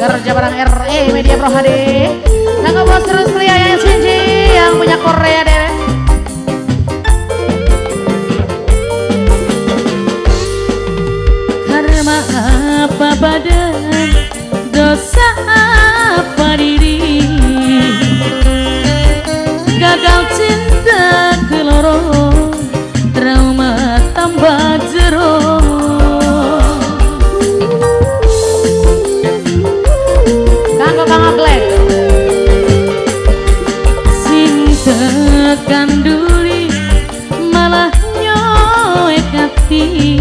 Kerja bareng RE Media Pro HD. Kanggo bos terus pria yang Shinji yang punya Korea deh. Karma apa badan, dosa apa diri, gagal cinta keloro, trauma tambah jero. Kanggo Kang Oglek sing tekan duri malah nyoek ati.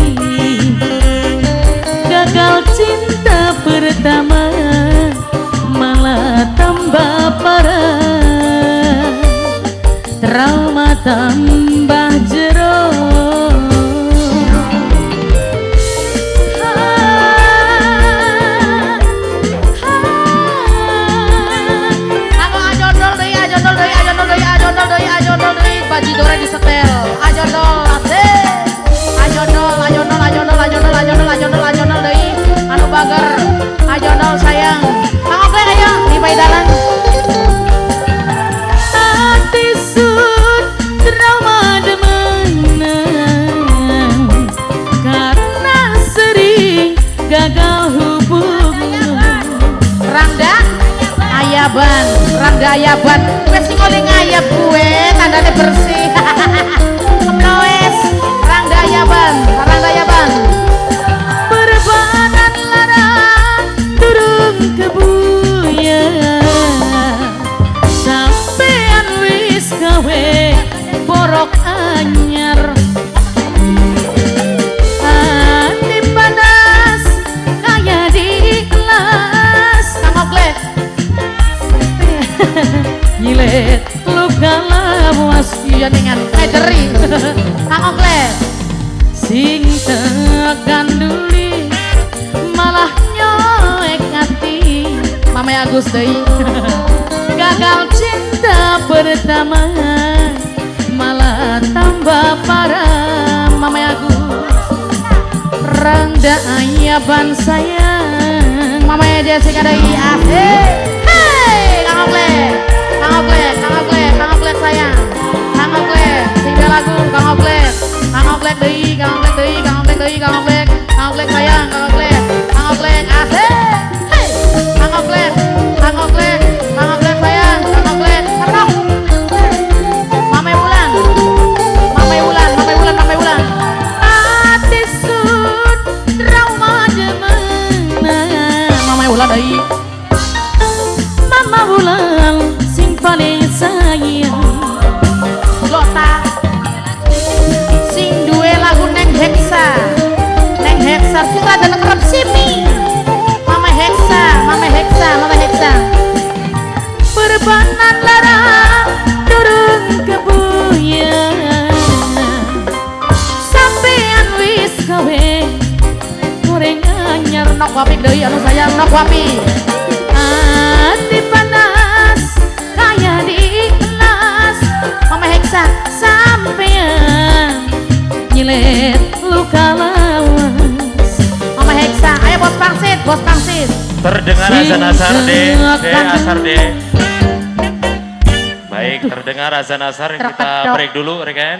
Gagal cinta pertama malah tambah parah, trauma tambah jero. Aku ajondol deui, ajondol deui, ajondol deui, ajondol deui, ajondol deui, bajidore disetel. Ajondol asik. Ajondol, ajondol, ajondol, ajondol, ajondol, ajondol, ajondol deui. Anu bager. Ajondol sayang. Kang Oglek ayo di paidalan. Hati sun trauma demenan karena sering gagal hubungan. Rangda Ayaban, Rangda Ayaban. Wes sing oleh ngayap gue, tandane bersih. Kemloes, Rangda Ayaban, Rangda Ayaban. Perbanan lara turun kebuya, sampean wis gawe borok anyar. Hati panas kaya di kelas, Kang Oglek nyilet luka lawas. Iya dengan ngederi. Kang Oglek sing tekan duli malah nyoek ati. Mama Agus deui. Gagal cinta pertama malah tambah parah. Mama Agus Rangda Ayaban sayang. Mama Jessica deui asik. Hey, Kang Oglek, Kang Oglek, Kang Oglek, Kang Oglek sayang. Kang Oglek sing lagu Kang Oglek. Kang Oglek deui, Kang Oglek deui, Kang Oglek deui, Kang Oglek. Kang Oglek sayang, Kang Oglek. Kang Oglek asik. Hey, Kang Oglek, Kang Oglek, Kang Oglek sayang, Kang Oglek. Serok. Mama Wulan. Mama Wulan, Mama Wulan, Mama Wulan. Hati sun trauma demenan. Mama Wulan deui. Mama Wulan sing paling sayang. Lota sing duwe lagu Neng Heksa. Neng Heksa sing rada kerep simi. Mama Heksa, Mama Heksa, Mama Heksa. Perbanan lara turun kebuya, sampean wis gawe goreng anyar. Nok wapi deui anu sayang, nok wapi. Hati panas kaya di kelas. Mama Heksa sampean nyilet luka lawas. Mama Heksa, ayo bos pangsit, bos pangsit. Terdengar azan asar D, D asar D. Baik, terdengar azan asar, kita break dulu rekan.